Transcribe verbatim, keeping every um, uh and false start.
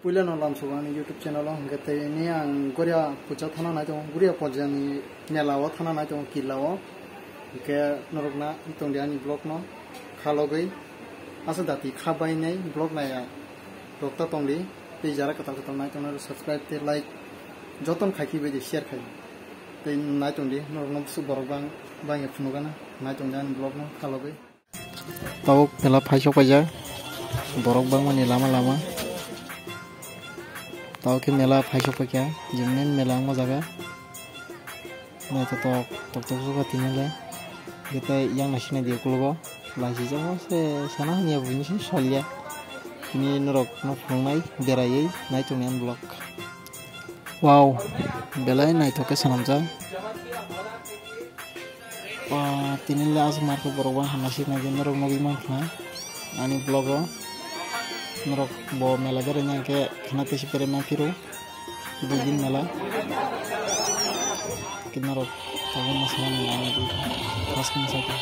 Puila no lamsogo ani YouTube channel o, hwnkhe tei ni ang Goria puja thana nai tongo, Goria puja ni mela o thana nai tongo, killa o. Hwnkhe norok na tongdi ani vlog no khalogwi. Asa dati kha bai nai vlog nai ya rok ta tongdi. Tei jara kwtal kwtal nai tongnai rok subscribe tei like joton khai khe bai di share khai. Tei nai tongdi norok no borok bang bang ya phunukgana nai tongdi ani vlog no khalogwi. Tabuk mela phaisok paijak, borok bangmani lama lama. Tabuk khe mela phaisok paikha, je main mela wngma jaga. Naithotok toktok sukha tini le. Hwnkhe tei yang naisik nai di ukologo. Laisijak se sana hamya buini se salya. Tini norok no phunuknai beraiwi nai tongni ani vlog. Wow, belai naithok khe swnamjak. Wah, tini le aswk market borok bo hamya sik nai norok nugwi mankha ani vlog o. Norok bo mela beraina hwnkhe khwna tei se berai ma phiro dui din mela. Khe norok tabuk ma sana nang nai di first ni saka.